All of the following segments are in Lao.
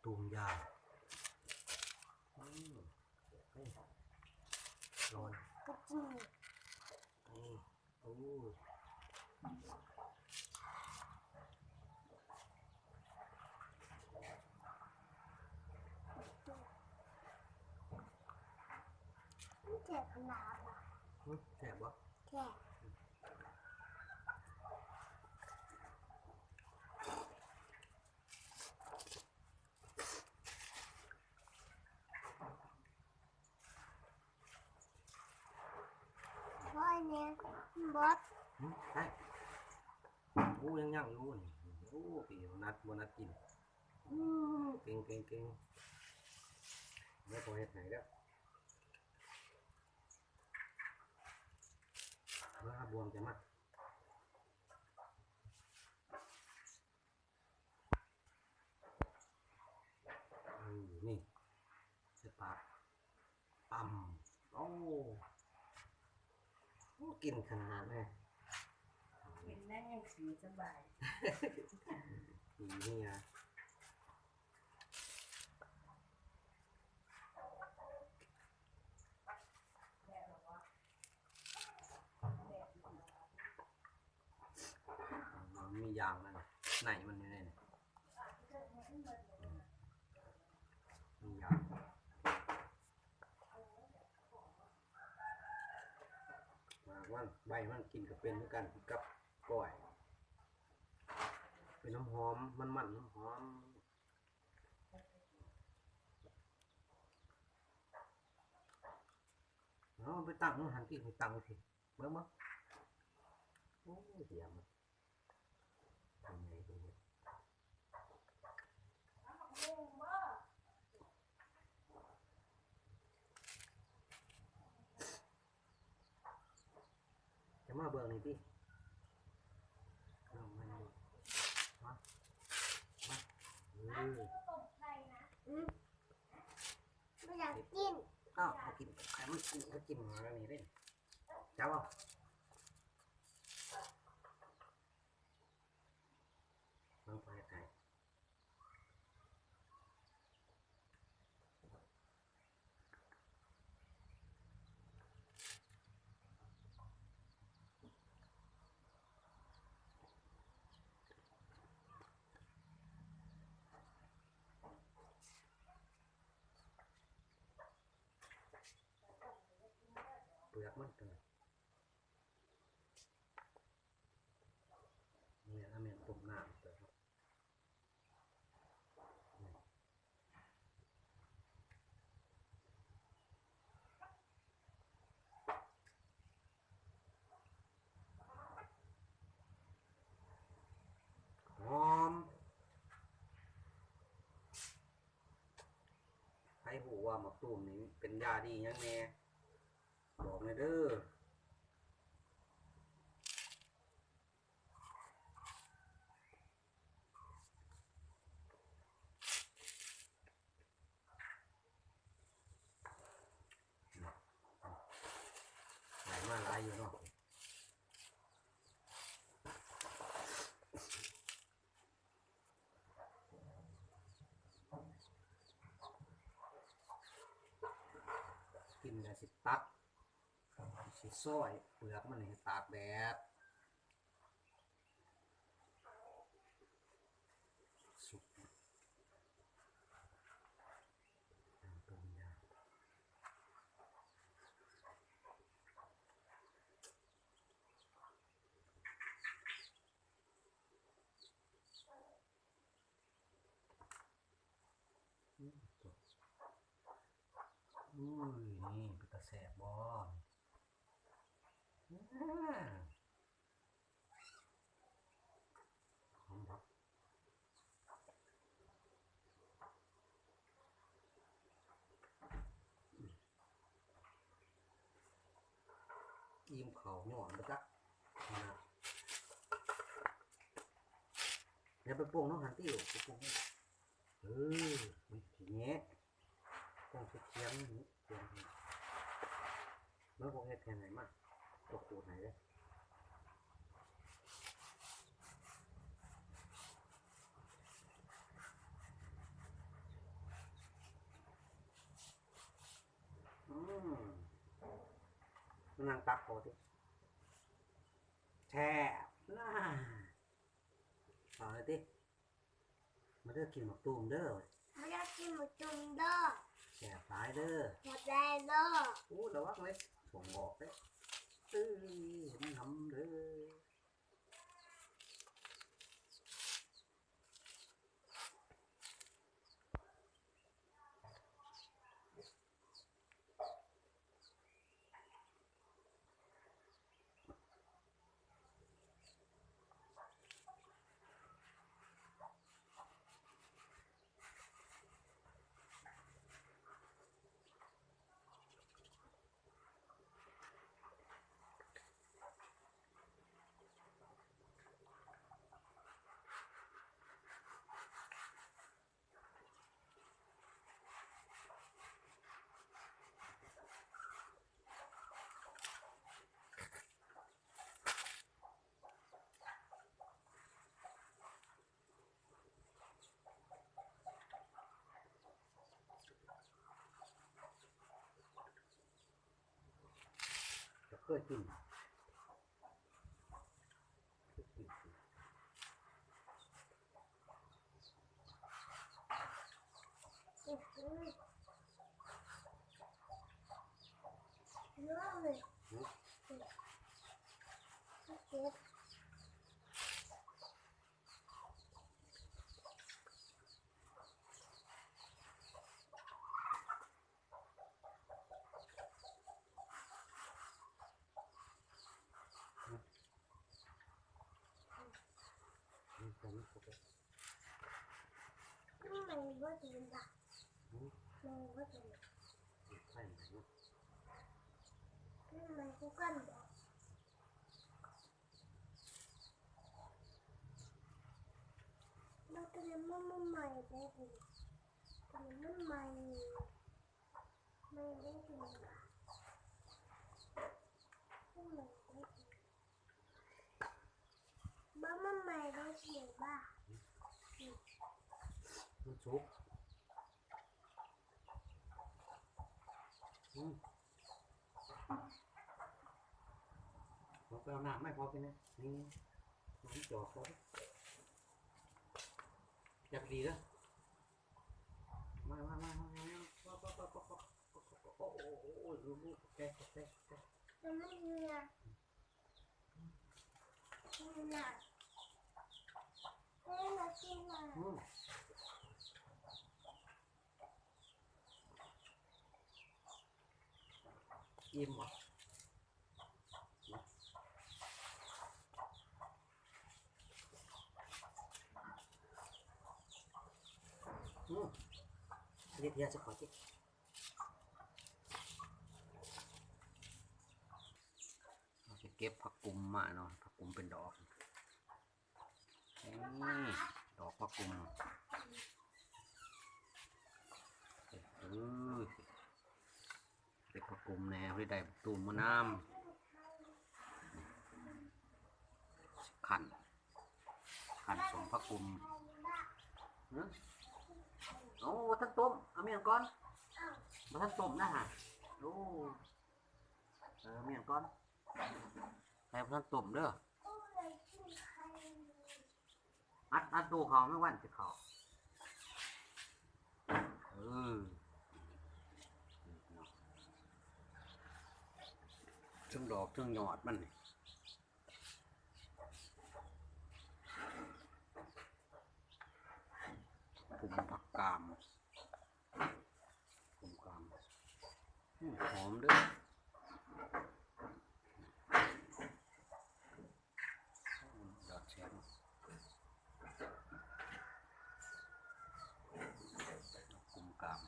ປຸງຢາ ອືມ ນີ້ ຮ້ອນ ກໍຈິງ ນີ້ ໂອ້ ມັນແຊບຂະໜາດບໍ່? ຫຶ ແຊບບໍ່? ແຊບ. ໂອ້ຍ ແມ່ນ ມັນເບິດ ຫຶ ໃຊ່ ໂອ້ ຍັງຍັງຢູ່ນີ້ ໂອ້ ປີໂບນັດ ໂບນັດກິນ ອື ເກັ່ງ ເກັ່ງ ເກັ່ງ ແມ່ຂໍເຮັດໃຫ້ແລ້ວ ມາບວມ ຈະມາ. ເອີ ນີ້ ໃສ່ປາກ ຕຳ ໂອ້ ໂອ້ ກິນຂະໜາດເລີຍ ກິນແລ້ວຍັງສີສະບາຍ ສີເຮຍ. ມັນມີຢາງນັ້ນ ໃນມັນຢູ່ໃນນັ້ນ ມີຢາງ ໝາກມັນ ໃບມັນກິນກໍເປັນຄືກັນ ກິນກັບກ້ອຍ ເປັນຫອມໆ ມັນໆ ຫອມໆ. ເອົາໄປຕັ້ງຢູ່ຫັ້ນຕິ ໄປຕັ້ງຢູ່ພີ້ ເບິ່ງ ເບິ່ງ ໂອ້ຍ ດຽວມັນ ເປັນໄງ ເປັນໄງ ຈະມາເບິ່ງນີ້ຕິ ມາ ມາ ເອີ ອືມ ບໍ່ຢາກກິນ ອ້າວ ບໍ່ກິນ ໃຫ້ມັນກິນ ກໍກິນໝາກອັນນີ້ເດ້ ຈັບເອົາ ເບິ່ງ ຂ້ອຍເຮັດໃຫ້. ເປືອກມັນຕົວນີ້ ແມ່ນ ແມ່ນຕົ້ມນ້ຳຕົວນີ້. ຫອມ ໃຜຮູ້ວ່າໝາກຕູມນີ້ເປັນຢາດີຫຍັງແດ່ ບອກແດ່ເດີ. ໄດ້ມາຫຼາຍຢູ່ເນາະ ກິນແລ້ວຊິຕັດ ຊິຊອຍເປືອກມັນໃຫ້ຕາກແດດ. ສຸກ ອືມ ໂອ້ຍ ນີ້ເປັນຕາແຊບບໍ່? ອືມ ຫອມເນາະ ອີ່ມເຂົ້າຍ້ອນບໍ່ຈັກ ຢ່າໄປປົງເນາະ ຫັ້ນຕິ ໄປປົງ ເອີ ນີ້ ທີນີ້ ກົງຊິຂຽນນີ້ ຂຽນນີ້ ແລ້ວພວກເຮັດແຜ່ນໃຫ້ມາ ຕົກຂູດໃຫ້ເດ້. ນັ່ງຕັກເອົາຕິ ແຊບນາ ເອົາເລີຍຕິ ມາເດີ ກິນໝາກຕູມເດີ ມາເດີ ກິນໝາກຕູມເດີ ແຊບຫຼາຍເດີ ແຊບຫຼາຍເດີ ໂອ້ ລະວັງເລີຍ ຖົ່ງອອກເດີ ເອີ ຫຳເດີ. ເຈົ້າເຄີຍກິນ? ບໍ່ ມັນໃໝ່ໄດ້ຊິບໍ່? ມັນສຸກ ອືມ ຂໍໄປເອົານ້ຳໃຫ້ພໍ່ກິນແດ່ ນີ້ ນ້ຳຈອກ ຢາກດີເດີ. ມາ ມາ ມາ ໂອ້ ໂອ້ ໂອ້ ໂອ້ ແກະ ແກະ ແກະ ແກະ ແກະ ແກະ ແກະ ແກະ ແກະ ແກະ ແກະ ແກະ ແກະ ອືມ ອີ່ມບໍ່? ອືມ ເຮັດເຮືອນຊະຂ້ອຍຕິ ເຮົາຊິເກັບຜັກກຸມມາເນາະ ຜັກກຸມເປັນດອກ ນີ້ ດອກຜັກກຸມ ເອີ ເກັບຜັກກຸມແດ່ ເຮົາໄດ້ບັກຕູມມານຳ ຄັ້ນ ຄັ້ນສົ້ມຜັກກຸມ ຫື ໂອ້ ບໍ່ທັນຕົ້ມ ເອົາມ້ຽງກ່ອນ ບໍ່ທັນຕົ້ມນະຫະ ໂອ້ ເອີ ມ້ຽງກ່ອນ ໄຂ່ບໍ່ທັນຕົ້ມເດີ ອັດ ອັດໂຕເຂົ້າ ແມງວັນຊິເຂົ້າ ເອີ ເທິງດອກເທິງຍອດມັນນີ້ ປຸມຜັກກາມ ປຸມກາມ ຫອມເດີ ຍອດແຊບ ກຸມກາມ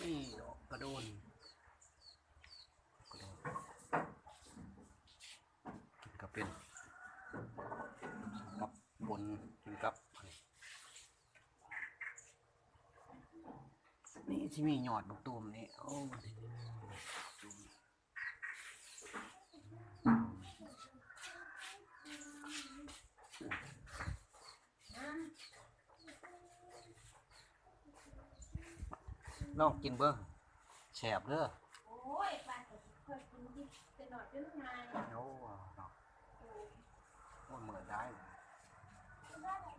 ນີ້ດອກກະໂດນ ກະໂດນ ກິນກະເປັນ ກັບປົນ ກິນກັບ ນີ້ຊິມີຍອດບັກຕູມນີ້ ໂອ້ ນີ້ ນ້ອງກິນເບິ່ງ ແຊບເດີ. ໂອ້ຍ ປານກໍເຄີຍກິນ ກິນແຕ່ນ້ອຍຈົນໃຫຍ່. ໂອ້ ເນາະ. ໂອ້ຍ ເໝືອນໄດ້. ກິນໄດ້ແລ້ວ